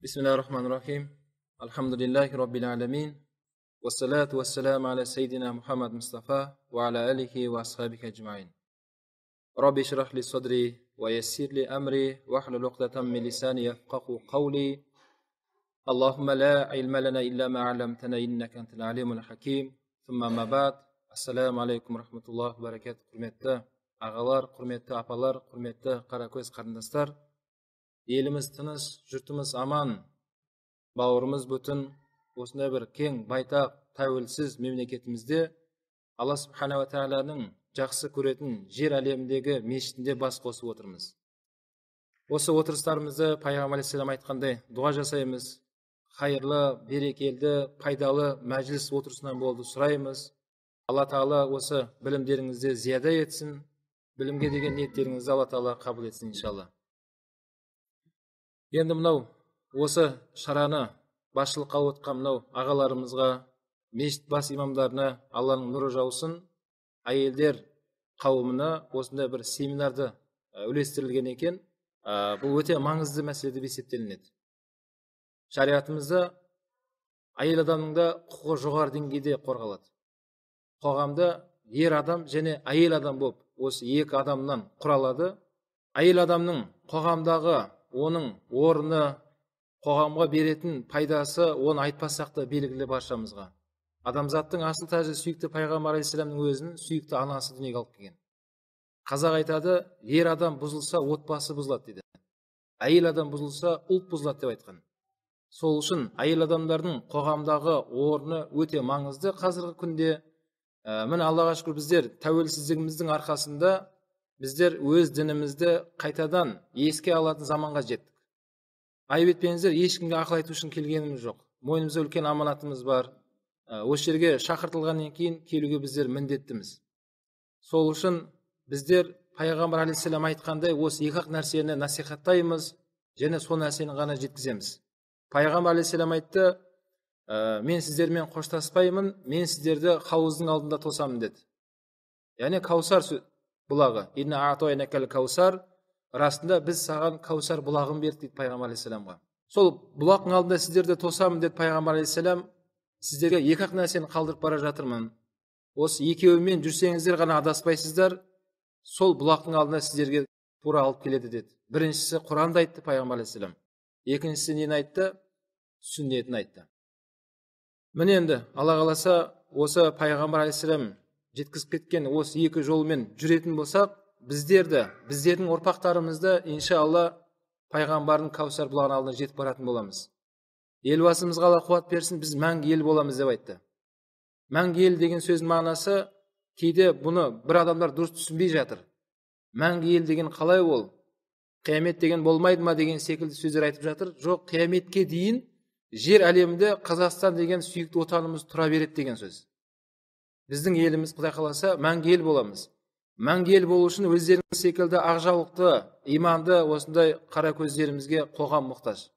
Бисмиллахир-рахманир-рахим. Альхамдулиллахи раббил аламин. Вассалату вассаламу аля сайдина Мухаммад Мустафа ва аля алихи ва асхабихи аджмаин. Рабби шрах ли садри ва яссир ли амри вахлул уқдатам мин лисани яфқаху қавли. Аллахумма ла илма лана илля ма алламтана иннака антал алимул хаким. Сумма амма баъд. Ассаламу алейкум рахматуллахи ва баракатух. Құрметті ағалар, құрметті апалар, құрметті қаракөз қарындастар, еліміз тыныш, жұртымыз аман, бауырымыз бүтін, осындай бір кең, байтақ, тәуелсіз мемлекетімізде Алла субханала тағаланың жақсы көретін жер әлеміндегі мешітінде бас қосып отырмыз. Осы отырыстарымызды пайғамбар алейхиссалам айтқандай дұға жасаймыз. Хайырлы, берекелді, пайдалы мәжіліс отырысынан болды сұраймыз. Алла тағала осы білімдеріңізді зияда етсін, білімге деген ниеттеріңізді Алла тағала қабыл етсін иншалла. Енді мынау осы шараны басшылыққа алып отқан мынау ағаларымызға, мешіт бас имамдарына Алланың нұры жаусын, әйелдер қауымына осындай бір семинарды үлестірілген екен. Бұл өте маңызды мәселе деп есептелінеді. Шариатымызда әйел адамның да құқығы жоғары деңгейде қорғалады. Қоғамда ер адам және әйел адам болып осы екі адамнан құралады. Әйел адамның қоғамдағы оның орны, қоғамға беретін пайдасы, оны айтпасақ та белгілі баршамызға. Адамзаттың асыл тәжі сүйікті пайғамбар алейхиссаламның өзінің сүйікті анасы дүниеге алып келген. Қазақ айтады, ер адам бұзылса отбасы бұзылады дейді. Әйел адам бұзылса ұлт бұзылады деп айтқан. Сол үшін әйел адамдардың қоғамдағы орны өте маңызды қазіргі күнде. Міне Аллаға шүкір, біздер тәуелсіздігіміздің арқасында біздер өз дінімізді қайтадан еске алатын заманға жеттік. Айып етпеңіздер, ешкімге ақыл айту үшін келгеніміз жоқ. Мойнымызда үлкен аманатымыз бар. Осы жерге шақыртылғаннан кейін келуге біздер міндеттіміз. Сол үшін біздер пайғамбар алейхиссалам айтқандай осы екі ақ нәрсені насихаттаймыз және сол нәрсені ғана жеткіземіз. Пайғамбар алейхиссалам айтты, мен сіздермен қоштаспаймын, мен сіздерді хауыздың алдында тосамын деді. Яғни Каусар бұлағы. Инна а'тайнакал каусар, расында біз саған Каусар бұлағын бердік дейді пайғамбар алейхиссаламға. Сол бұлақтың алдында сіздерді тосамын деді пайғамбар алейхиссалам. Сіздерге екі ақ нәрсені қалдырып бара жатырмын. Осы екеуімен жүрсеңіздер ғана адаспайсыздар, сол бұлақтың алдына сіздерге тура алып келеді деді. Біріншісі Құранды айтты пайғамбар алейхиссалам. Екіншісі нені айтты? Сүннетін айтты. Міне енді Алла қаласа осы пайғамбар алейхиссалам жеткізіп кеткен осы екі жолмен жүретін болсақ, біздерді, біздердің ұрпақтарымызды иншалла пайғамбардың Каусар бұлағының алдына жетіп баратын боламыз. Елбасымызға Алла қуат берсін, біз мәңгі ел боламыз деп айтты. Мәңгі ел деген сөздің мағынасы, кейде бұны бір адамдар дұрыс түсінбей жатыр. Мәңгі ел деген қалай ол? Қиямет деген болмайды ма деген секілді сөздер айтып жатыр. Жоқ, қияметке дейін жер әлемінде Қазақстан деген сүйікті отанымыз тұра береді деген сөз. Біздің еліміз Құдай қаласа мәңгі ел боламыз. Мәңгі ел болу үшін өздеріңіз секілді ақжаулықты, иманды осындай қара көздерімізге қоғам мұқтаж.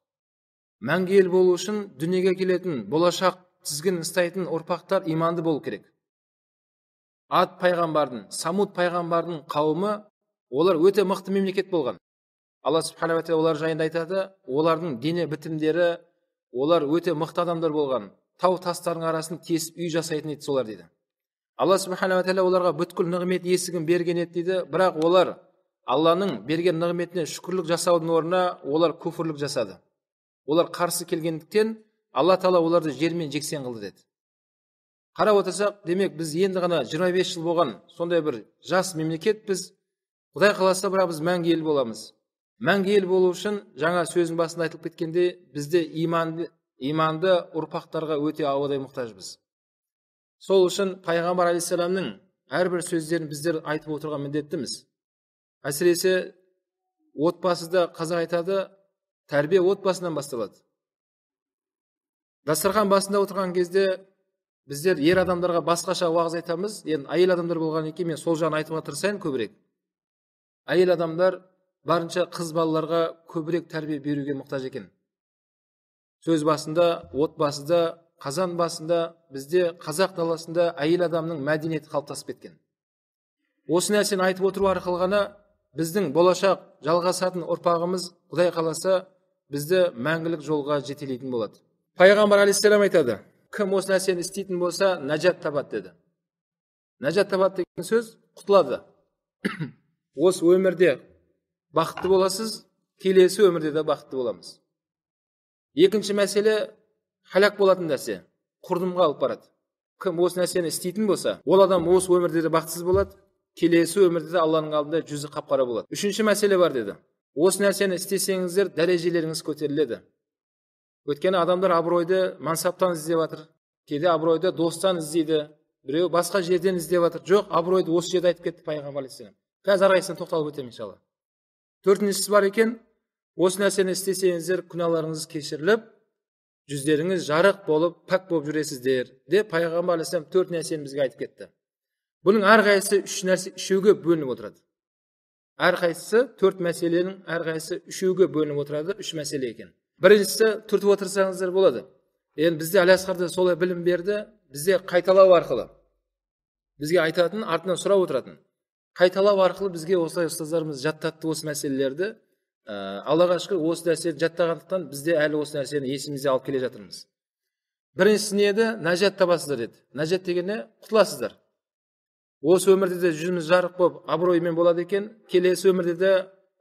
Мәңгі ел болу үшін дүниеге келетін, болашақ тізгін ұстайтын ұрпақтар иманды болу керек. Ад пайғамбардың, Самуд пайғамбардың қауымы, олар өте мықты мемлекет болған. Алла субханала тағала олар жайында айтады, олардың дене бітімдері, олар өте мықты адамдар болған. Тау тастардың арасын тесіп үй жасайтын еді солар дейді. Алла субханала тағала оларға бүткіл нығмет есігін берген еді дейді, бірақ олар Алланың берген нығметіне шүкірлік жасаудың орнына олар күфірлік жасады. Олар қарсы келгендіктен Алла тағала оларды жермен жексен қылды деді. Қарап отырсақ, демек біз енді ғана 25 жыл болған сондай бір жас мемлекетпіз. Құдай қаласа, бірақ біз мәңгі ел боламыз. Мәңгі ел болу үшін жаңа сөздің басында айтылып кеткендей, бізде иманды ұрпақтарға өте ауадай мұқтажбыз. Сол үшін пайғамбар алейхиссаламның әрбір сөздерін біздер айтып отыруға міндеттіміз. Әсіресе отбасыда қазақ айтады, тәрбие отбасынан басталады. Дастархан басында отырған кезде біздер ер адамдарға басқаша уағыз айтамыз, енді әйел адамдар болғаннан кейін мен сол жағын айтуға тырысайын көбірек. Әйел адамдар барынша қыз балаларға көбірек тәрбие беруге мұқтаж екен. Сөз басында, отбасыда, қазан басында бізде қазақ даласында әйел адамның мәдениеті қалыптасып кеткен. Осы нәрсені айтып отыру арқылы ғана біздің болашақ жалғасатын ұрпағымыз Құдай қаласа бізді мәңгілік жолға жетелейтін болады. Пайғамбар алейхиссалам айтады, кім осы нәрсені істейтін болса, нәжат табады деді. Нәжат табады деген сөз құтылады. Осы өмірде бақытты боласыз, келесі өмірде де бақытты боламыз. Екінші мәселе халак болатын нәрсе, құрдымға алып барады. Кім осы нәрсені істейтін болса, ол адам осы өмірде де бақытсыз болады, келесі өмірде де Алланың алдында жүзі қап-қара болады. Үшінші мәселе бар деді. Осы нәрсені істесеңіздер, дәрежелеріңіз көтеріледі. Өйткені адамдар абыройды мансаптан іздеп жатыр, кейде абыройды достан іздейді, біреу басқа жерден іздеп жатыр. Жоқ, абыройды осы жерде айтып кетті пайғамбар алейхиссалам. Қазір әрқайсысына тоқталып өтемін иншалла. Төртіншісі бар екен, осы нәрсені істесеңіздер, күнәларыңыз кешіріліп, жүздеріңіз жарық болып, пәк болып жүресіздер деп пайғамбар алейхиссалам төрт нәрсені бізге айтып кетті. Бұның әрқайсысы үш нәрсе, үшеуге бөлініп отырады. Әрқайсысы төрт мәселенің әрқайсысы үшеуге бөлініп отырады, үш мәселе екен. Біріншісі, түртіп отырсаңыздар болады. Енді бізде Әлиасқарда солай білім берді, бізде қайталау арқылы. Бізге айтатын, артынан сұрап отыратын. Қайталау арқылы бізге осылай ұстаздарымыз жаттатты осы мәселелерді. Аллаға шүкір, осы нәрсені жаттағандықтан бізде әлі осы нәрсені есімізде алып келе жатырмыз. Біріншісі не еді? Нәжат табасыздар деді. Нәжат деген не? Құтыласыздар. Осы өмірде де жүзіміз жарық болып, абыроймен болады екен. Келесі өмірде де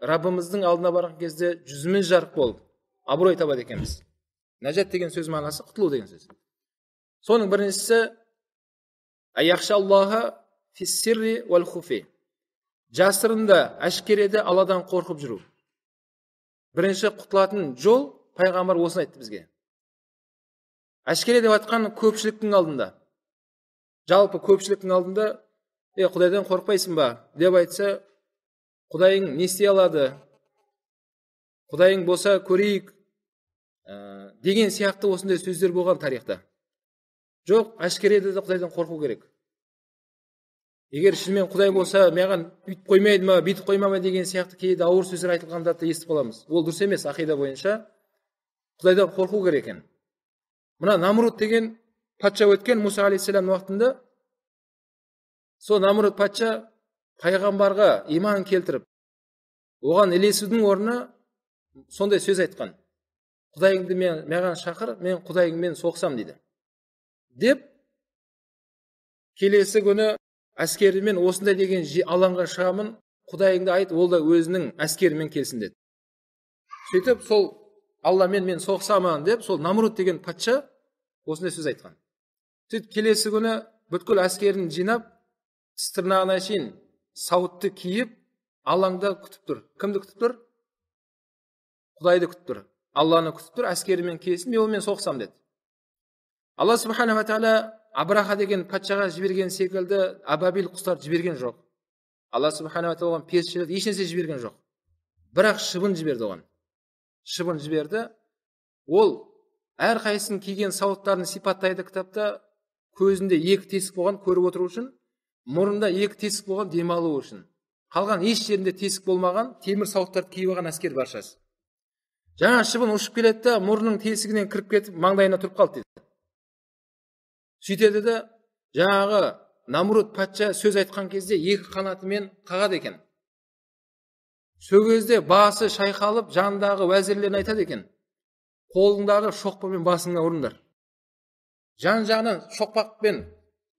Раббымыздың алдына барған кезде жүзіміз жарық болып, абырой табады екенбіз. Нәжат деген сөз мағынасы құтылу деген сөз. Соның біріншісі аяхшаллаха фиссирри уал хуфи. Жасырында, әшкереде Алладан қорқып жүру. Бірінші құтылатын жол, пайғамбар осыны айтты бізге. Әшкере деп айтқан көпшіліктің алдында. Жалпы көпшіліктің алдында, Құдайдан қорықпайсың ба деп айтса, Құдайың не істей алады? Құдайың болса көрейік деген сияқты осындай сөздер болған тарихта. Жоқ, әшкереде де Құдайдан қорқу керек. Егер шынымен Құдай болса, маған үйтіп қоймайды ма, бүйтіп қойма ма деген сияқты кейде ауыр сөздер айтылғандарды естіп қаламыз. Ол дұрыс емес, ақида бойынша Құдайдан қорқу керек екен. Мына Намрут деген патша өткен Мұса алейхиссаламның уақытында, сол Намрут патша пайғамбарға иман келтіріп, оған ілесудің орнына сондай сөз айтқан. Құдайыңды маған шақыр, мен Құдайыңмен соқсам дейді. Деп келесі күні әскерімен осындай деген алаңға шығамын, Құдайыңды айт, ол да өзінің әскерімен келсін деді. Сөйтіп сол Алламен мен соқсамын деп сол Намрут деген патша осындай сөз айтқан. Сөйтіп келесі күні бүткіл әскерін жинап, тіс тырнағына шейін сауытты киіп, алаңда күтіп тұр. Кімді күтіп тұр? Құдайды күтіп тұр. Алланы күтіп тұр, әскерімен келсін, мен онымен соқсам деді. Алла субханала тағала Абраха деген патшаға жіберген секілді абабил құстар жіберген жоқ. Алла субханала тағала оған періштелер ешнәрсе жіберген жоқ. Бірақ шыбын жіберді оған. Шыбын жіберді. Ол әрқайсының киген сауыттарын сипаттайды кітапта, көзінде екі тесік болған көріп отыру үшін, мұрнында екі тесік болған демалу үшін. Қалған еш жерінде тесік болмаған темір сауыттарды киіп алған әскер баршасы. Жаңа шыбын ұшып келеді де, мұрнының тесігінен кіріп кетіп, маңдайына тұрып қалды дейді. Сөйтеді де, жаңағы Намрут патша сөз айтқан кезде екі қанатымен қағады екен. Сол кезде басы шайқалып, жанындағы уәзірлеріне айтады екен: қолыңдағы шоқпармен басыңа ұрыңдар. Жан жағынан шоқпақпен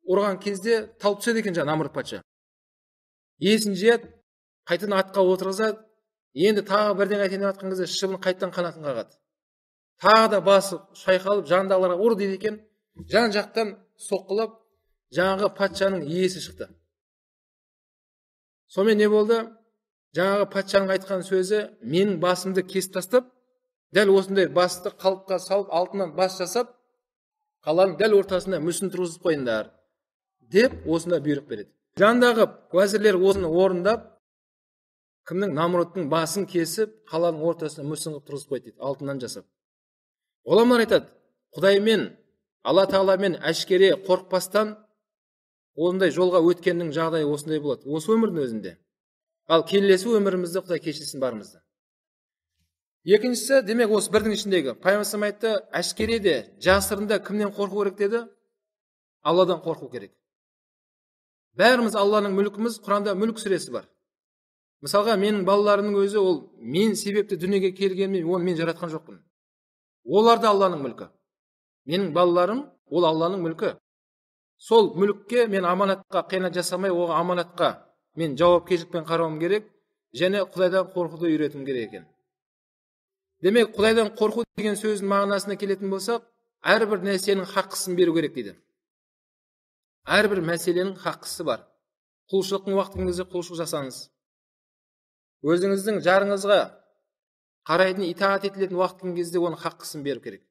ұрған кезде талып түседі екен жаңа Намрут патша. Есін жият, қайтадан атқа отырғызады. Енді тағы бірдеңе айтайын деп жатқан кезде шыбын қайтадан қанатын қағады. Тағы да басы шайқалып, жанындағыларға ұр дейді екен. Жан жақтан соққылап, жаңағы патшаның иесі шықты. Сонымен не болды? Жаңағы патшаның айтқан сөзі, менің басымды кесіп тастап, дәл осындай басты қалыпқа салып, алтыннан бас жасап, қаланың дәл ортасында мүсін тұрғызып қойыңдар деп осында бұйрық береді. Жанындағы уәзірлер осыны орындап, кімнің Намруттың басын кесіп, қаланың ортасына мүсін қылып тұрғызып қойды дейді, алтыннан жасап. Ғұламалар айтады, Құдаймен, Алла тағаламен әшкере қорықпастан ондай жолға өткеннің жағдайы осындай болады. Осы өмірдің өзінде. Ал келесі өмірімізде Құдай кешірсін барымызды. Екіншісі, демек осы бірдің ішіндегі пайғамбар айтты, әшкере де, жасырында кімнен қорқу керек деді? Алладан қорқу керек. Бәріміз Алланың мүлкіміз, Құранда мүлк сүресі бар. Мысалға, менің балаларымның өзі ол мен себепті дүниеге келгенмен, оны мен жаратқан жоқпын. Олар да Алланың мүлкі. Менің балаларым ол Алланың мүлкі. Сол мүлікке мен аманатқа қиянат жасамай, оған аманатқа мен жауапкершілікпен қарауым керек және Құдайдан қорқуды үйретуім керек екен. Демек, Құдайдан қорқу деген сөздің мағынасына келетін болсақ, әрбір нәрсенің хаққысын беру керек дейді. Әрбір мәселенің хаққысы бар. Құлшылықтың уақыты кезде құлшылық жасаңыз. Өзіңіздің жарыңызға қарайтын, итағат етілетін уақыт кезде оның хаққысын беру керек.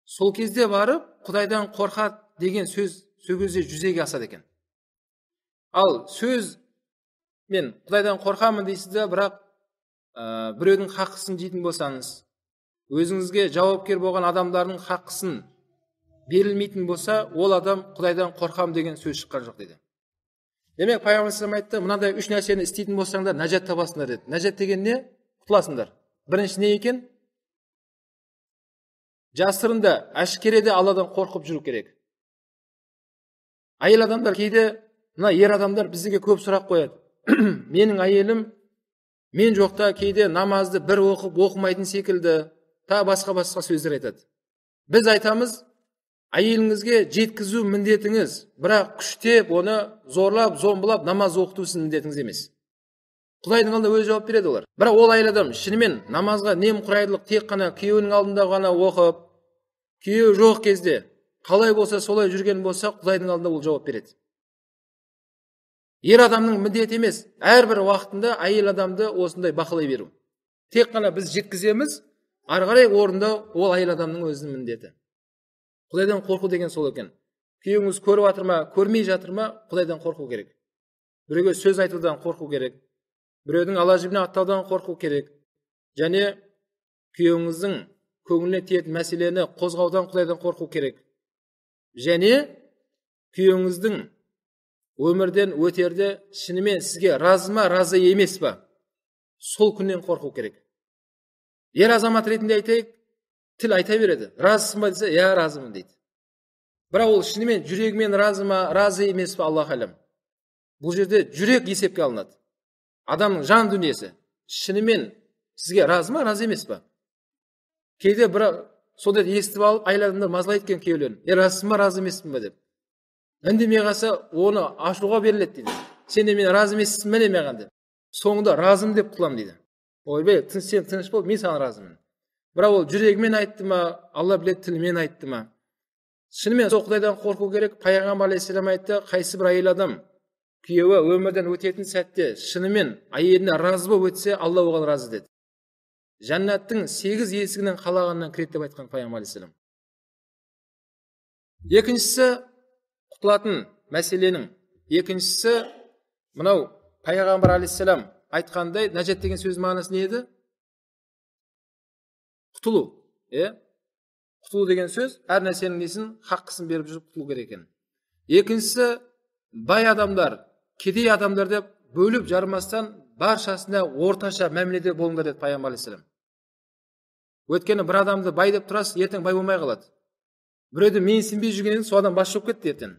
Сол кезде барып Құдайдан қорқады деген сөз сол кезде жүзеге асады екен. Ал сөз мен Құдайдан қорқамын дейсіз де, бірақ біреудің хаққысын жейтін болсаңыз, өзіңізге жауапкер болған адамдардың хаққысын берілмейтін болса, ол адам Құдайдан қорқам деген сөз шыққан жоқ дейді. Демек, пайғамбар айтты, мынандай үш нәрсені істейтін болсаңдар, нәжат табасыңдар деді. Нәжат деген не? Құтыласыңдар. Бірінші не екен? Жасырын да, әшкере де Алладан қорқып жүру керек. Әйел адамдар кейде, мына ер адамдар бізге көп сұрақ қояды. Менің әйелім мен жоқта кейде намазды бір оқып оқымайтын секілді, та басқа-басқа сөздер айтады. Біз айтамыз, әйеліңізге жеткізу міндетіңіз, бірақ күштеп оны зорлап, зомбылап намаз оқыту сіздің міндетіңіз емес. Құдайдың алдында өзі жауап береді олар. Бірақ ол әйел адам шынымен намазға немқұрайлық тек қана күйеуінің алдында ғана оқып, күйеуі жоқ кезде қалай болса солай жүрген болса, Құдайдың алдында ол жауап береді. Ер адамның міндеті емес, әрбір уақытында әйел адамды осындай бақылай беру. Тек қана біз жеткіземіз, ары қарай орындау ол әйел адамның өзінің міндеті. Құдайдан қорқу деген сол екен. Күйеуіңіз көріп жатыр ма, көрмей жатыр ма, Құдайдан қорқу керек. Біреуге сөз айтудан қорқу керек. Біреудің ала жібіне аттаудан қорқу керек. Және күйеуіңіздің көңіліне тиетін мәселені қозғаудан Құдайдан қорқу керек. Және күйеуіңіздің өмірден өтерде шынымен сізге разы ма, разы емес па, сол күннен қорқу керек. Ер азамат ретінде айтайық, тіл айта береді. Разысың ба десе, иә, разымын дейді. Бірақ ол шынымен жүрегімен разы ма, разы емес па, Аллах әлем. Бұл жерде жүрек есепке алынады. Адамның жан дүниесі шынымен сізге разы ма, разы емес па? Кейде бір сондайды естіп алып, әйел адамдар мазалайды екен күйеулерін. Е, разысың ба, разы емессің ба деп. Үндемей қалса, оны ашуға беріледі дейді. Сен де мен разы емессің бе маған деп. Соңында разымын деп құтыламын дейді. Ойбай, сен тыныш бол, мен саған разымын. Бірақ ол жүрегімен айтты ма, Алла біледі, тілімен айтты ма? Шынымен сол Құдайдан қорқу керек. Пайғамбар алейхиссалам айтты, қайсы бір әйел адам күйеуі өмірден өтетін сәтте шынымен әйеліне разы болып өтсе, Алла оған разы деді. Жәннаттың 8 есігінен қалағаннан кіреді деп айтқан пайғамбар алейхиссалам. Екіншісі, құтылатын мәселенің екіншісі, мынау пайғамбар алейхиссалам айтқандай, нәжат деген сөз мағынасы не еді? Құтылу. Құтылу деген сөз әр нәрсенің несін, хаққысын беріп жүріп құтылу керек екен. Екіншісі, бай адамдар, кедей адамдар деп бөліп жармастан баршасына орташа мәміледе болыңдар деді пайғамбар алейхиссалам. Өйткені бір адамды бай деп тұрасыз, ертең бай болмай қалады. Біреуді менсінбей жүргеннен сол адам бас шауып кетті ертең.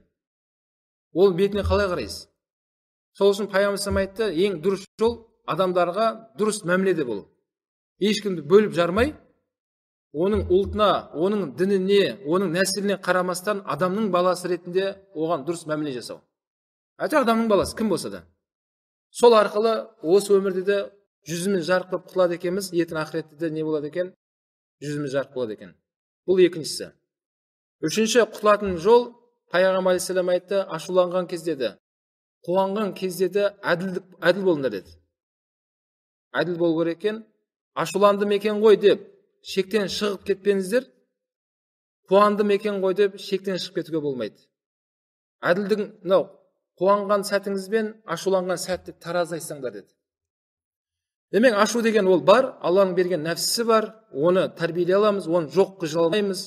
Ол бетіне қалай қарайсыз? Сол үшін пайғамбар алейхиссалам айтты, ең дұрыс жол адамдарға дұрыс мәміледе болу. Ешкімді бөліп жармай, оның ұлтына, оның дініне, оның нәсіліне қарамастан адамның баласы ретінде оған дұрыс мәміле жасау. Әйтеуір адамның баласы кім болса да. Сол арқылы осы өмірде де жүзіміз жарық болып құтылады екенбіз, ертең ақыретте де не болады екен? Жүзіміз жарық болады екен. Бұл екіншісі. Үшінші құтылатын жол, пайғамбар алейхиссалам айтты, ашуланған кезде де, қуанған кезде де әділ болыңдар деді. Әділ болу керек екен. Ашуландым екен ғой деп шектен шығып кетпеңіздер, қуандым екен ғой деп шектен шығып кетуге болмайды. Әділдің мынау қуанған сәтіңізбен ашуланған сәтті таразы айтсаңдар деді. Демек, ашу деген ол бар, Алланың берген нәпсісі бар, оны тәрбиелей аламыз, оны жоқ қыла алмаймыз,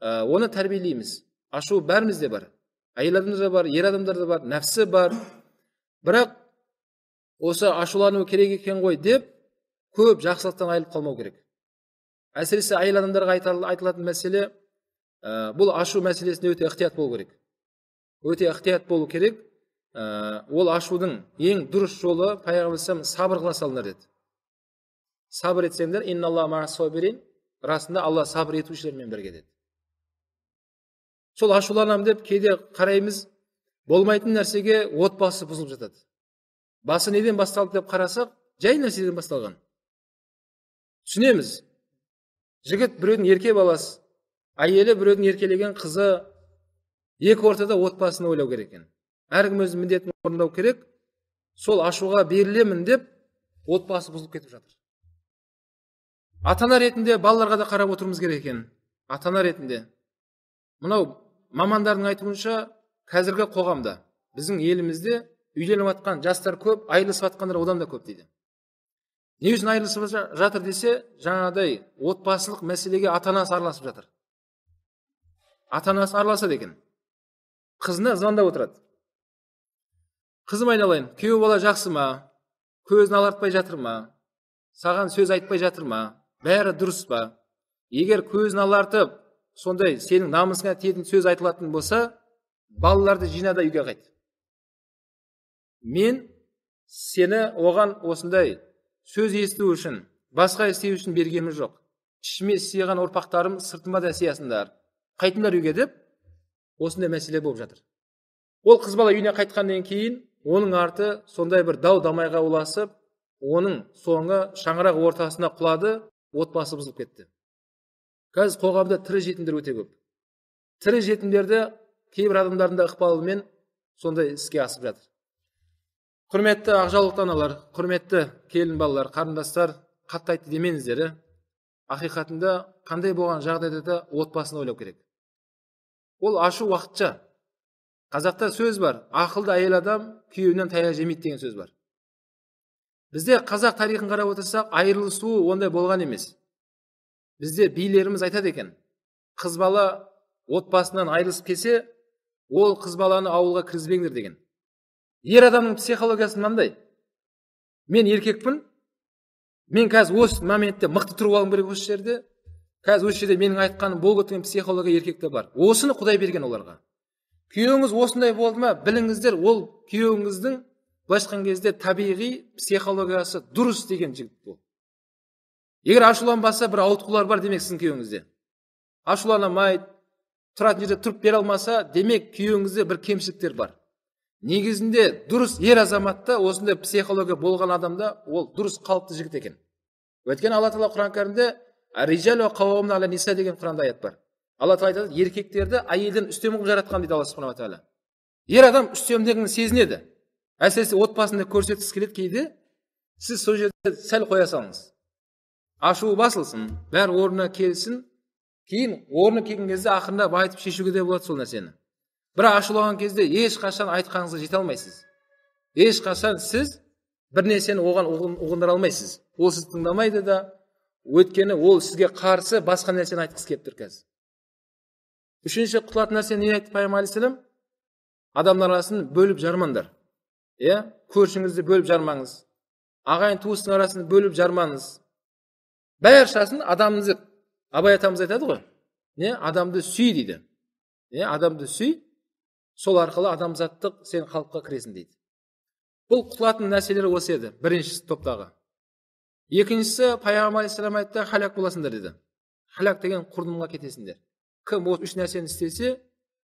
оны тәрбиелейміз. Ашу бәрімізде бар. Әйел адамдарда бар, ер адамдарда бар, нәпсі бар. Бірақ осы ашулану керек екен ғой деп көп жақсылықтан айырылып қалмау керек. Әсіресе әйел адамдарға айтылатын мәселе, бұл ашу мәселесіне өте ықтият болу керек. Өте ықтият болу керек. Ол ашудың ең дұрыс жолы, пайғамбар алейхиссалам сабыр қыла салыңдар деді. Сабыр етсеңдер, инналлаха ма'ас сабирин, расында Алла сабыр етушілермен бірге деді. Сол ашуланам деп кейде қараймыз, болмайтын нәрсеге отбасы бұзылып жатады. Басы неден басталды деп қарасақ, жай нәрседен басталған. Түсінеміз. Жігіт біреудің ерке баласы, әйелі біреудің еркелеген қызы, екі ортада отбасын ойлау керек екен. Әркім өз міндетін орындау керек. Сол ашуға берілемін деп отбасы бұзылып кетіп жатыр. Ата-ана ретінде балаларға да қарап отыруымыз керек екен. Ата-ана ретінде. Мынау мамандардың айтуынша, қазіргі қоғамда, біздің елімізде үйленіп жатқан жастар көп, айырылысып жатқандар одан да көп дейді. Не үшін айырылысып жатыр десе, жаңағыдай отбасылық мәселеге ата-анасы араласып жатыр. Ата-анасы араласады екен. Қызына звондап отырады. Қызым айналайын, күйеу бала жақсы ма? Көзін алартпай жатыр ма? Саған сөз айтпай жатыр ма? Бәрі дұрыс па? Егер көзін алартып, сондай сенің намысыңа тиетін сөз айтылатын болса, балаларды жина да үйге қайт. Мен сені оған осындай сөз есту үшін, басқа істеу үшін бергенім жоқ. Ішіме сыйған ұрпақтарым сыртыма да сиясыңдар. Қайтыңдар үйге деп, осындай мәселе болып жатыр. Ол қыз бала үйіне қайтқаннан кейін, оның арты сондай бір дау-дамайға ұласып, оның соңы шаңырақ ортасына құлады, отбасы бұзылып кетті. Қазір қоғамда тірі жетімдер өте көп. Тірі жетімдерді кейбір адамдардың да ықпалымен сондай іске асып жатыр. Құрметті ақжаулықты аналар, құрметті келін балалар, қарындастар, қатты айтты демеңіздер. Ақиқатында қандай болған жағдайда да отбасын ойлау керек. Ол ашу уақытша. Қазақта сөз бар, ақылды әйел адам күйеуінен таяқ жемейді деген сөз бар. Бізде қазақ тарихын қарап отырсақ, айырылысу ондай болған емес. Бізде билеріміз айтады екен, қыз бала отбасынан айырылысып келсе, ол қыз баланы ауылға кіргізбеңдер деген. Ер адамның психологиясы мынандай. Мен еркекпін, мен қазір осы моментте мықты тұрып алуым керек осы жерде. Қазір осы жерде менің айтқаным болып өткен психология еркекте бар. Осыны Құдай берген оларға. Күйеуіңіз осындай болды ма, біліңіздер, ол күйеуіңіздің былайша айтқан кезде табиғи психологиясы дұрыс деген жігіт ол. Егер ашуланбаса, бір ауытқулар бар демек сіздің күйеуіңізде. Ашуланамайды, тұратын жерде тұрып бере алмаса, демек күйеуіңізде бір кемшіліктер бар. Негізінде дұрыс ер азаматта осындай психология болған адамда ол дұрыс қалыпты жігіт екен. Өйткені Алла тағала Құран кәрімде «Ар-рижалу қауамуна ала ниса» деген Құранда аят бар. Алла тағала айтады, еркектерді әйелден үстем қылып жаратқан дейді Алла субханала тағала. Ер адам үстемдігін сезінеді. Әсіресе отбасында көрсеткісі келеді кейде, сіз сол жерде сәл қоя салыңыз. Ашуы басылсын, бәрі орнына келсін, кейін орны келген кезде ақырындап айтып шешуге де болады сол нәрсені. Бірақ ашуланған кезде ешқашан айтқаныңызға жете алмайсыз. Ешқашан сіз бір нәрсені оған ұғындыра алмайсыз. Ол сізді тыңдамайды да, өйткені ол сізге қарсы басқа нәрсені айтқысы келіп тұр қазір. Үшінші құтылатын нәрсе не айтты пайғамбар алейхиссалам? Адамдар арасын бөліп жармаңдар. Иә, көршіңізді бөліп жармаңыз. Ағайын туыстың арасын бөліп жармаңыз. Бәршасын адамды, Абай атамыз айтады ғой, не адамды сүй дейді. Не адамды сүй, сол арқылы адамзаттық сен халыққа кіресің дейді. Бұл құтылатын нәрселер осы еді, бірінші топтағы. Екіншісі, пайғамбар алейхиссалам айтты, халак боласыңдар деді. Халак деген құрдымға кетесіңдер. Кім осы үш нәрсені істесе,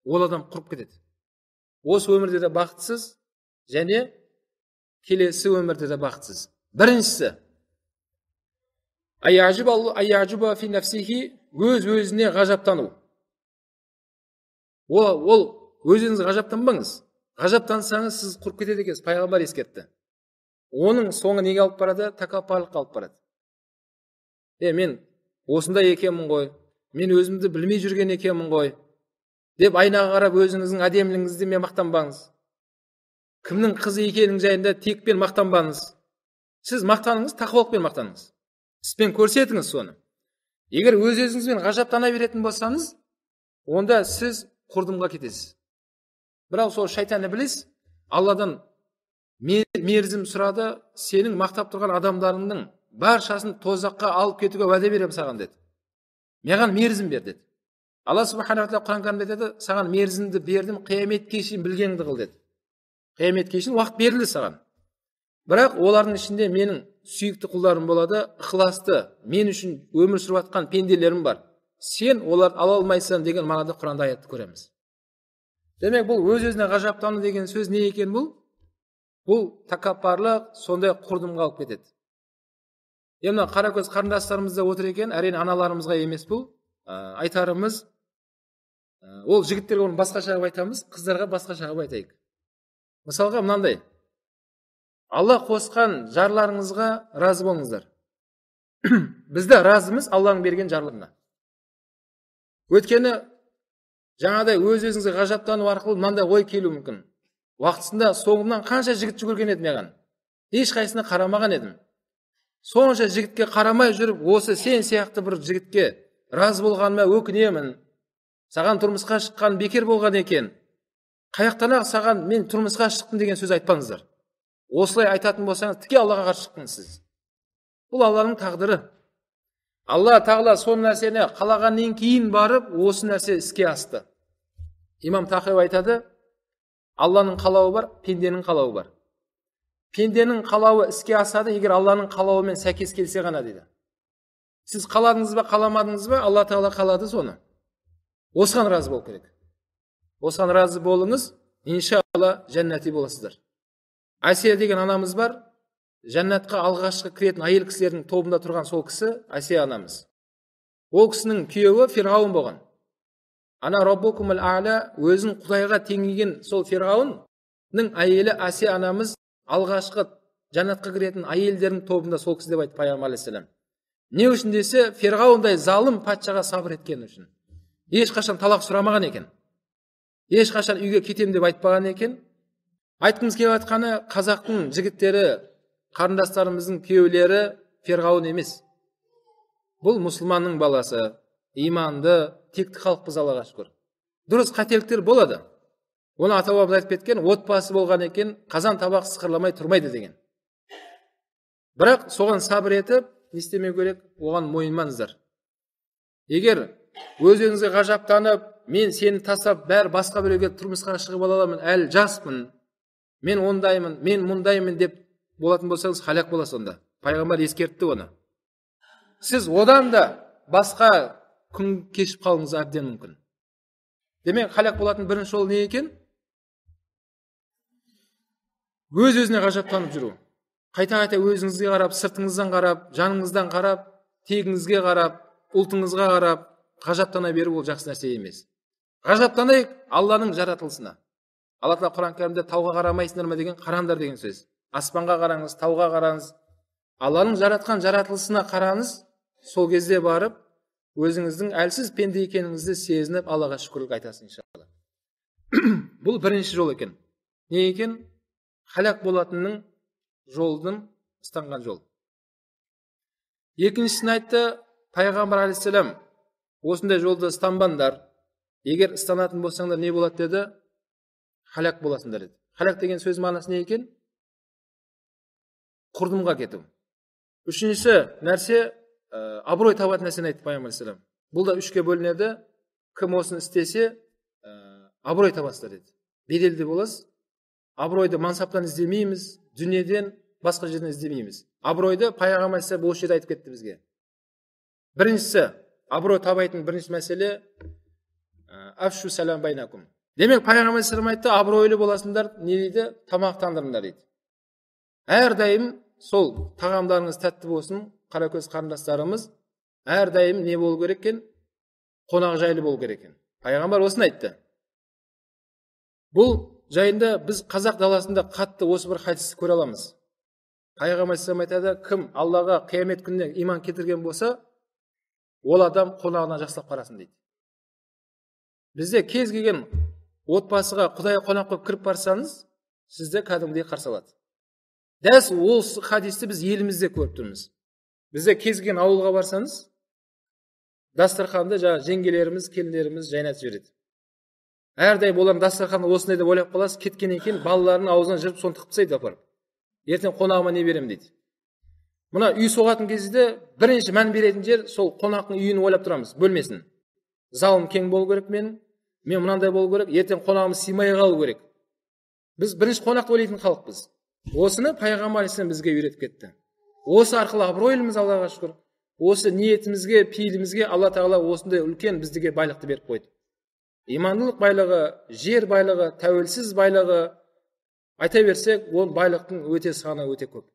ол адам құрып кетеді. Осы өмірде де бақытсыз, және келесі өмірде де бақытсыз. Біріншісі, аяжуба фи нафсихи, өз өзіне ғажаптану. Ол өз-өзіңіз ғажаптанбаңыз. Ғажаптансаңыз сіз құрып кетеді екенсіз, пайғамбар ескертті. Оның соңы неге алып барады? Тәкаппарлыққа алып барады. Мен осындай екенмін ғой, мен өзімді білмей жүрген екенмін ғой деп айнаға қарап өзіңіздің әдемілігіңізді мен мақтанбаңыз. Кімнің қызы екенің жайында текпен мақтанбаңыз. Сіз мақтаныңыз, тақуалықпен мақтаныңыз. Іспен көрсетіңіз соны. Егер өз-өзіңізбен ғажаптана беретін болсаңыз, онда сіз құрдымға кетесіз. Бірақ сол шайтан ібіліс Алладан мерзім сұрады, сенің мақтап тұрған адамдарыңның баршасын тозаққа алып кетуге уәде беремін саған деді. Маған мерзім бер деді. Алла субханала тағала Құран кәрімде айтады, саған мерзімді бердім, қияметке шейін білгеніңді қыл деді. Қияметке шейін уақыт берілді саған. Бірақ олардың ішінде менің сүйікті құлдарым болады, ықыласты, мен үшін өмір сүріп жатқан пенделерім бар. Сен оларды ала алмайсың деген мағынада Құранда аятты көреміз. Демек, бұл өз-өзіне ғажаптану деген сөз не екен бұл? Бұл тәкаппарлық, сондай құрдымға алып кетеді. Енді мына қаракөз қарындастарымыз да отыр екен, әрине аналарымызға емес бұл. Айтарымыз, ол жігіттерге оны басқаша қылып айтамыз, қыздарға басқаша қылып айтайық. Мысалға мынандай: Алла қосқан жарларыңызға разы болыңыздар. Біз де разымыз Алланың берген жарлығына. Өйткені жаңағыдай өз-өзіңізге ғажаптану арқылы мынандай ой келуі мүмкін. Уақытысында соңымнан қанша жігіт жүгірген еді маған, ешқайсысына қарамаған едім. Сонша жігітке қарамай жүріп, осы сен сияқты бір жігітке разы болғаныма өкінемін. Саған тұрмысқа шыққан бекер болған екен. Қаяқтан-ақ саған мен тұрмысқа шықтым деген сөз айтпаңыздар. Осылай айтатын болсаңыз, тіке Аллаға қарсы шықтыңыз сіз. Бұл Алланың тағдыры. Алла тағала сол нәрсені қалағаннан кейін барып, осы нәрсе іске асты. Имам Тахауи айтады, Алланың қалауы бар, пенденің қалауы бар. Пенденің қалауы іске асады, егер Алланың қалауымен сәйкес келсе ғана дейді. Сіз қаладыңыз ба, қаламадыңыз ба, Алла тағала қалады соны. Осыған разы болу керек. Осыған разы болыңыз, иншалла жәннати боласыздар. Әсия деген анамыз бар, жәннатқа алғашқы кіретін әйел кісілердің тобында тұрған сол кісі Әсия анамыз. Ол кісінің күйеуі Фирғауын болған. Ана раббукумул а'ла, өзін Құдайға теңеген сол Фирғауынның әйелі Әсия анамыз алғашқы жәннатқа кіретін әйелдердің тобында сол кісі деп айтты пайғамбар алейхиссалам. Не үшін десе, Фирғауындай залым патшаға сабыр еткені үшін. Ешқашан талақ сұрамаған екен. Ешқашан үйге кетем деп айтпаған екен. Айтқымыз келіп жатқаны, қазақтың жігіттері, қарындастарымыздың күйеулері Ферғауын емес. Бұл мұсылманның баласы, иманды, текті халықпыз, Аллаға шүкір. Дұрыс, қателіктер болады. Оны ата-бабамыз айтып кеткен, отбасы болған екен, қазан табақ сықырламай тұрмайды деген. Бірақ соған сабыр етіп, не істемеу керек, оған мойынмаңыздар. Егер өз-өзіңізге ғажаптанып, мен сені тастап, бәрі басқа біреуге тұрмысқа шығып ала аламын, әлі жаспын, мен ондаймын, мен мұндаймын деп болатын болсаңыз, халак боласыз онда. Пайғамбар ескертті оны. Сіз одан да басқа күн кешіп қалуыңыз әбден мүмкін. Демек, халак болатын бірінші жол не екен? Өз-өзіне ғажаптанып жүру. Қайта-қайта өзіңізге қарап, сыртыңыздан қарап, жаныңыздан қарап, тегіңізге қарап, ұлтыңызға қарап, ғажаптана беру ол жақсы нәрсе емес. Ғажаптанайық Алланың жаратылысына. Алла тағала Құран кәрімде тауға қарамайсыңдар ма деген, қараңдар деген сөз. Аспанға қараңыз, тауға қараңыз. Алланың жаратқан жаратылысына қараңыз, сол кезде барып өзіңіздің әлсіз пенде екеніңізді сезініп Аллаға шүкірлік айтасыз иншалла. Бұл бірінші жол екен. Не екен? Халак болатынның жолдың ұстанған жол. Екіншісін айтты пайғамбар алейхиссалам, осындай жолды ұстанбаңдар. Егер ұстанатын болсаңдар не болады деді? Халак боласыңдар деді. Халак деген сөз мағынасы не екен? Құрдымға кету. Үшіншісі нәрсе, абырой табатын нәрсені айтты пайғамбар алейхиссалам. Бұл да үшке бөлінеді. Кім осыны істесе, абырой табасыздар деді. Беделді боласыз. Абыройды мансаптан іздемейміз, дүниеден, басқа жерден іздемейміз. Абыройды пайғамбар алейхиссалам осы жерде айтып кетті бізге. Біріншісі, абырой табайтын бірінші мәселе, афшу салам байнакум. Демек, пайғамбар алейхиссалам айтты, абыройлы боласыңдар, не дейді? Тамақтандырыңдар дейді. Әрдайым сол тағамдарыңыз тәтті болсын, қаракөз қарындастарымыз, әрдайым не болу керек екен? Қонақжайлы болу керек екен. Пайғамбар осыны айтты. Бұл жайында біз қазақ даласында қатты осы бір хадисті көре аламыз. Пайғамбар алейхиссалам айтады, кім Аллаға қиямет күніне иман келтірген болса, ол адам қонағына жақсылап қарасын дейді. Бізде кез келген отбасыға құдай қонақ қойып кіріп барсаңыз, сізді кәдімгідей қарсы алады. Дәл ол хадисті біз елімізде көріп тұрмыз. Бізде кез келген ауылға барсаңыз, дастарханды жаңа жеңгелеріміз, келіндеріміз жайнатып жібереді. Әрдайым олардың дастарханы осындай деп ойлап қаласыз, кеткеннен кейін балаларының аузынан жырып соны тығып тастайды апарып. Ертең қонағыма не беремін дейді. Мына үй соғатын кезде бірінші мән беретін жер сол қонақтың үйін ойлап тұрамыз, бөлмесін. Залым кең болу керек менің, мен мынандай болу керек, ертең қонағым сыймай қалу керек. Біз бірінші қонақты ойлайтын халықпыз. Осыны пайғамбар алейхиссалам бізге үйретіп кетті. Осы арқылы абыройлымыз, Аллаға шүкір. Осы ниетімізге, пейілімізге Алла тағала осындай үлкен біздіге байлықты беріп қойды. Имандылық байлығы, жер байлығы, тәуелсіз байлығы, айта берсек, ол байлықтың өте саны өте көп.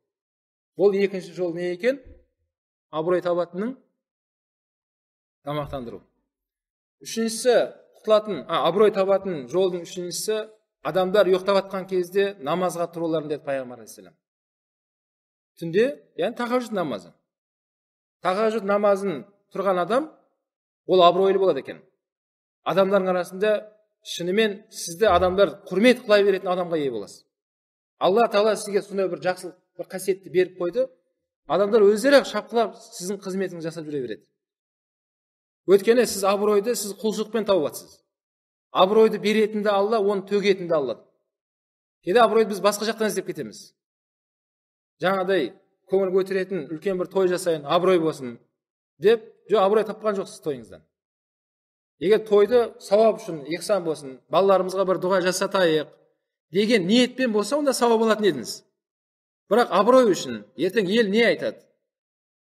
Ол екінші жол не екен? Абырой табатынның тамақтандыру. Үшіншісі, құтылатын, абырой табатын жолдың үшіншісі, адамдар ұйықтап жатқан кезде намазға тұруларын деді пайғамбар алейхиссалам. Түнде, яғни тахажжуд намазы. Тахажжуд намазын тұрған адам, ол абыройлы болады екен. Адамдардың арасында шынымен сізді адамдар құрмет қыла беретін адамға ие боласыз. Алла тағала сізге сондай бір жақсылық, бір қасиетті беріп қойды. Адамдар өздері шапқылап сіздің қызметіңізді жасап жүре береді. Өйткені сіз абыройды сіз құлшылықпен тауып жатсыз. Абыройды беретін де Алла, оны төгетін де Алла. Кейде абыройды біз басқа жақтан іздеп кетеміз. Жаңағыдай көңіл көтеретін үлкен бір той жасайын, абырой болсын деп, жоқ, абырой тапқан жоқсыз тойыңыздан. Егер тойды сауап үшін, ихсан болсын, балаларымызға бір дұға жасатайық деген ниетпен болса, онда сауап алатын едіңіз. Бірақ абырой үшін, ертең ел не айтады?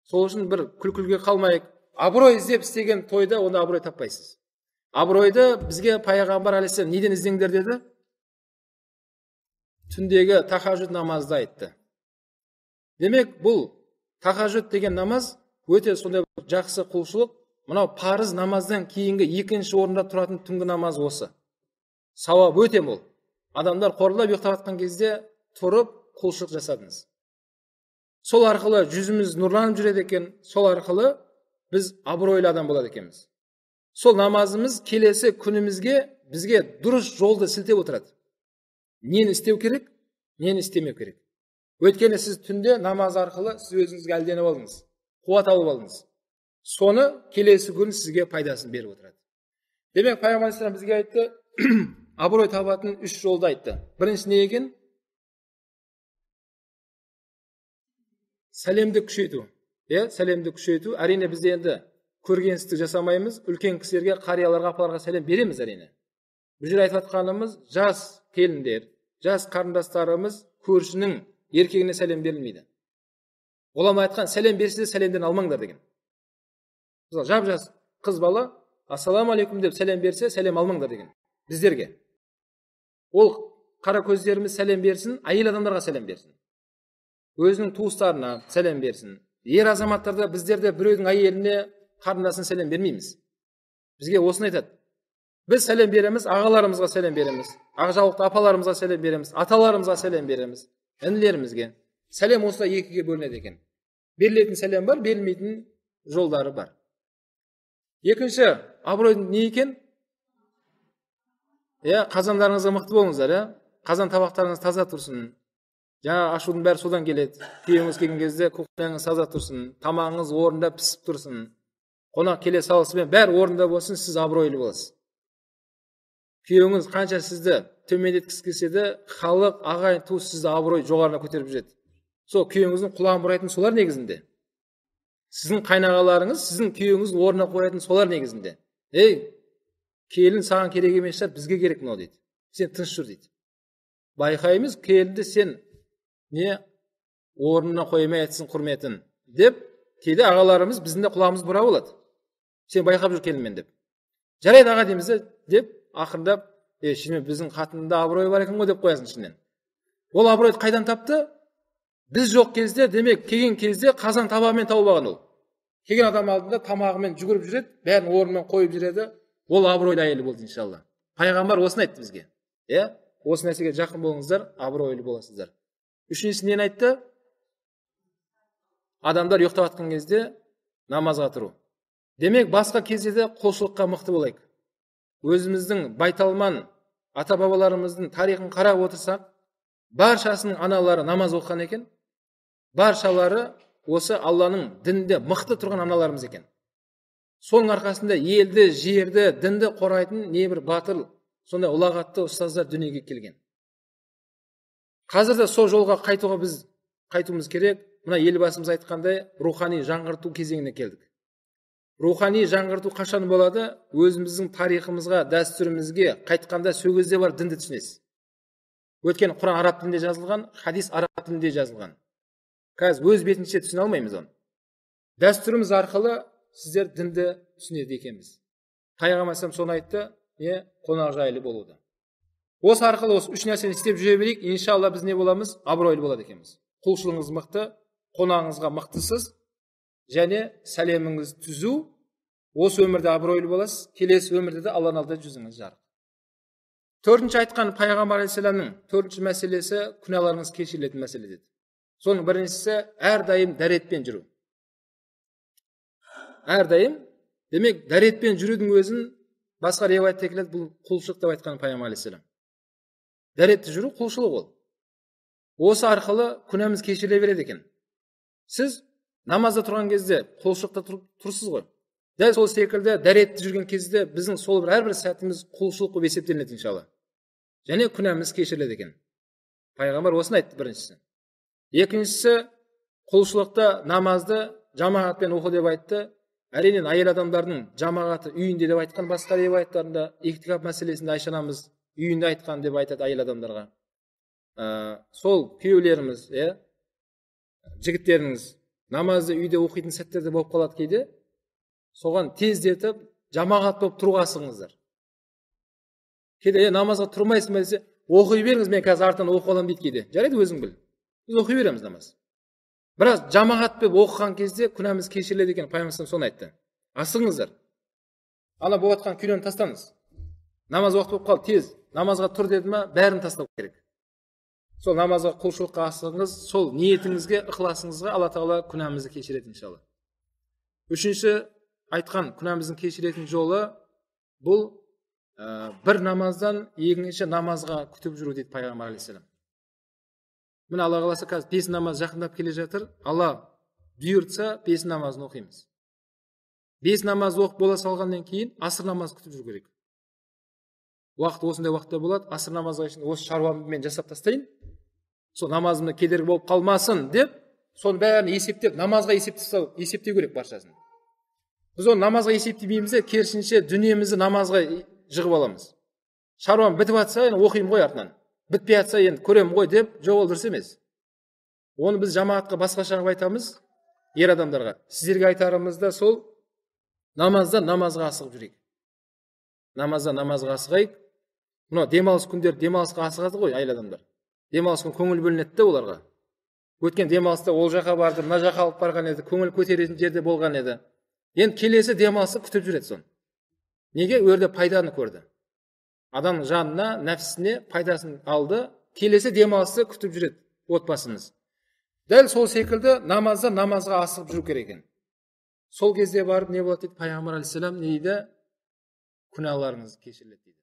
Сол үшін бір күлкіге қалмайық. Абырой іздеп істеген тойда онда абырой таппайсыз. Абыройды бізге пайғамбар алейхиссалам неден іздеңдер деді? Түндегі тахажжуд намазды айтты. Демек, бұл тахажжуд деген намаз өте сондай жақсы құлшылық. Мынау парыз намаздан кейінгі екінші орында тұратын түнгі намаз осы. Сауап өте мол. Адамдар қорылдап ұйықтап жатқан кезде тұрып құлшылық жасадыңыз. Сол арқылы жүзіміз нұрланып жүреді екен, сол арқылы біз абыройлы адам болады екенбіз. Сол намазымыз келесі күнімізге бізге дұрыс жолды сілтеп отырады. Нені істеу керек, нені істемеу керек. Өйткені сіз түнде намаз арқылы сіз өзіңізге әлденіп алдыңыз, қуат алып алдыңыз. Соны келесі күн сізге пайдасын беріп отырады. Демек, пайғамбар алейхиссалам бізге айтты, абырой табатын үш жолды айтты. Біріншісі не екен? Сәлемді күшейту. Сәлемді күшейту. Әрине бізде енді көргенсіздік жасамаймыз, үлкен кісілерге, қарияларға, апаларға сәлем береміз әрине. Бұл жерде айтып жатқанымыз жас келіндер, жас қарындастарымыз көршінің еркегіне сәлем берілмейді. Ғұлама айтқан, сәлем берсе де сәлемден алмаңдар деген. Мысалы, жап-жас қыз бала ассаламу алейкум деп сәлем берсе, сәлем алмаңдар деген біздерге. Ол қара көздеріміз сәлем берсін, әйел адамдарға сәлем берсін. Өзінің туыстарына сәлем берсін. Ер азаматтарда біздерде біреудің әйеліне, қарындасына сәлем бермейміз. Бізге осыны айтады. Біз сәлем береміз, ағаларымызға сәлем береміз, ақ жаулықты апаларымызға сәлем береміз, аталарымызға сәлем береміз, інілерімізге. Сәлем осылай екіге бөлінеді екен. Берілетін сәлем бар, берілмейтін жолдары бар. Екінші, абыройдың не екен? Қазандарыңызға мықты болыңыздар, Қазан табақтарыңыз таза тұрсын. Жаңа ашудың бәрі содан келеді. Күйеуіңіз келген кезде кухняңыз таза тұрсын, тамағыңыз орнында пісіп тұрсын. Қонақ келе салысымен бәрі орнында болсын, сіз абыройлы боласыз. Күйеуіңіз қанша сізді төмендеткісі келсе де, халық, ағайын, туыс сізді абырой жоғарына көтеріп жүреді. Сол күйеуіңіздің құлағын бұрайтын солар негізінде. Сіздің қайнағаларыңыз, сіздің күйеуіңіздің орнына қоятын солар негізінде. Ей, келін саған керек емес шығар, бізге керек мынау дейді. Сен тыныш жүр дейді. Байқаймыз, келінді сен не орнына қоймай айтсын құрметін деп, кейде ағаларымыз біздің де құлағымыз бұра болады. Сен байқап жүр келінмен деп. Жарайды аға дейміз деп, ақырындап, шынымен біздің қатында абырой бар екен ғой деп қоясың ішінен. Ол абыройды қайдан тапты? Біз жоқ кезде, демек келген кезде қазан табағымен тауып алған ол. Келген адам алдында тамағымен жүгіріп жүреді, бәрін орнымен қойып жүреді. Ол абыройлы әйел болды иншалла. Пайғамбар осыны айтты бізге. Осы нәрсеге жақын болыңыздар, абыройлы боласыздар. Үшіншісі нені айтты? Адамдар ұйықтап жатқан кезде намазға тұру. Демек, басқа кезде де құлшылыққа мықты болайық. Өзіміздің байталман ата-бабаларымыздың тарихын қарап отырсақ, баршасының аналары намаз оқыған екен, баршалары осы Алланың дінінде мықты тұрған аналарымыз екен. Соның арқасында елді, жерді, дінді қорғайтын небір батыр, сондай ұлағатты ұстаздар дүниеге келген. Қазір де сол жолға қайтуға біз қайтуымыз керек. Мына елбасымыз айтқандай, рухани жаңғырту кезеңіне келдік. Рухани жаңғырту қашан болады? Өзіміздің тарихымызға, дәстүрімізге қайтқанда сол кезде бар дінді түсінесіз. Өйткені Құран араб тілінде жазылған, хадис араб тілінде жазылған. Қазір өз бетінше түсіне алмаймыз оны. Дәстүріміз арқылы сіздер дінді түсінеді екенбіз. Пайғамбар алейхиссалам соны айтты, не қонақжайлы болуды. Осы арқылы осы үш нәрсені істеп жүре берейік, иншалла біз не боламыз? Абыройлы болады екенбіз. Құлшылығыңыз мықты, қонағыңызға мықтысыз, және сәлеміңіз түзу, осы өмірде абыройлы боласыз, келесі өмірде де Алланың алдында жүзіңіз жарық. Төртінші айтқан пайғамбар алейхиссаламның төртінші мәселесі күнәларыңыз кешірілетін мәселе деді. Соның біріншісі әрдайым дәретпен жүру. Әрдайым, демек дәретпен жүрудің өзін басқа риуаятта келеді, бұл құлшылық деп айтқан пайғамбар алейхиссалам. Дәретті жүру құлшылық ол. Осы арқылы күнәміз кешіріле береді екен. Сіз намазда тұрған кезде құлшылықта тұрсыз ғой. Дәл сол секілді дәретті жүрген кезде біздің сол бір әрбір сәтіміз құлшылық болып есептелінеді иншалла. Және күнәміз кешіріледі екен. Пайғамбар осыны айтты біріншісі. Екіншісі құлшылықта намазды жамағатпен оқы деп айтты. Әрине әйел адамдардың жамағаты үйінде деп айтқан басқа риуаяттарында, ихтикаф мәселесінде Айша анамыз үйінде айтқан деп айтады әйел адамдарға. Сол күйеулеріміз, жігіттеріңіз намазды үйде оқитын сәттерде болып қалады кейде. Соған тездетіп жамағат болып тұруға асығыңыздар. Кейде намазға тұрмайсың ба десе, оқи беріңіз, мен қазір артынан оқып аламын дейді кейде. Жарайды, өзің біл. Біз оқи береміз намаз. Бірақ жамағат болып оқыған кезде күнәміз кешіріледі екен, пайғамбар соны айтты. Асығыңыздар. Ана болып жатқан күйлерін тастаңыз. Намаз уақыты болып қалды, тез намазға тұр деді ма, бәрін тастау керек. Сол намазға, құлшылыққа асығыңыз, сол ниетіңізге, ықыласыңызға Алла тағала күнәмізді кешіреді иншалла. Үшінші айтқан күнәміздің кешіретін жолы бұл бір намаздан екінші намазға күтіп жүру дейді пайғамбар алейхиссалам. Міне Алла қаласа қазір бес намаз жақындап келе жатыр. Алла бұйыртса бес намазын оқимыз. Бес намаз оқып бола салғаннан кейін асыр намазын күтіп жүру керек. Уақыт осындай уақытта болады, асыр намазға шейін осы шаруамды мен жасап тастайын, сол намазымда кедергі болып қалмасын деп, соның бәрін есептеп, намазға есептеу керек баршасын. Біз оны намазға есептемейміз де, керісінше дүниемізді намазға жығып аламыз. Шаруам бітіп жатса, енді оқимын ғой артынан. Бітпей жатса, енді көремін ғой деп, жоқ, ол дұрыс емес. Оны біз жамағатқа басқаша қылып айтамыз, ер адамдарға. Сіздерге айтарымыз да сол, намазда намазға асығып жүрейік. Намазда намазға асығайық. Мынау демалыс күндері демалысқа асығады ғой әйел адамдар. Демалыс күн көңіл бөлінеді де оларға. Өткен демалыста ол жаққа барды, мына жаққа алып барған еді, көңіл көтеретін жерде болған еді. Енді келесі демалысы күтіп жүреді соны. Неге? Ол жерде пайданы көрді. Адамның жанына, нәпсісіне пайдасын алды, келесі демалысты күтіп жүреді отбасымыз. Дәл сол секілді намазда намазға асығып жүру керек екен. Сол кезде барып не болады дейді пайғамбар алейхиссалам, не дейді? Күнәларыңыз кешіріледі дейді.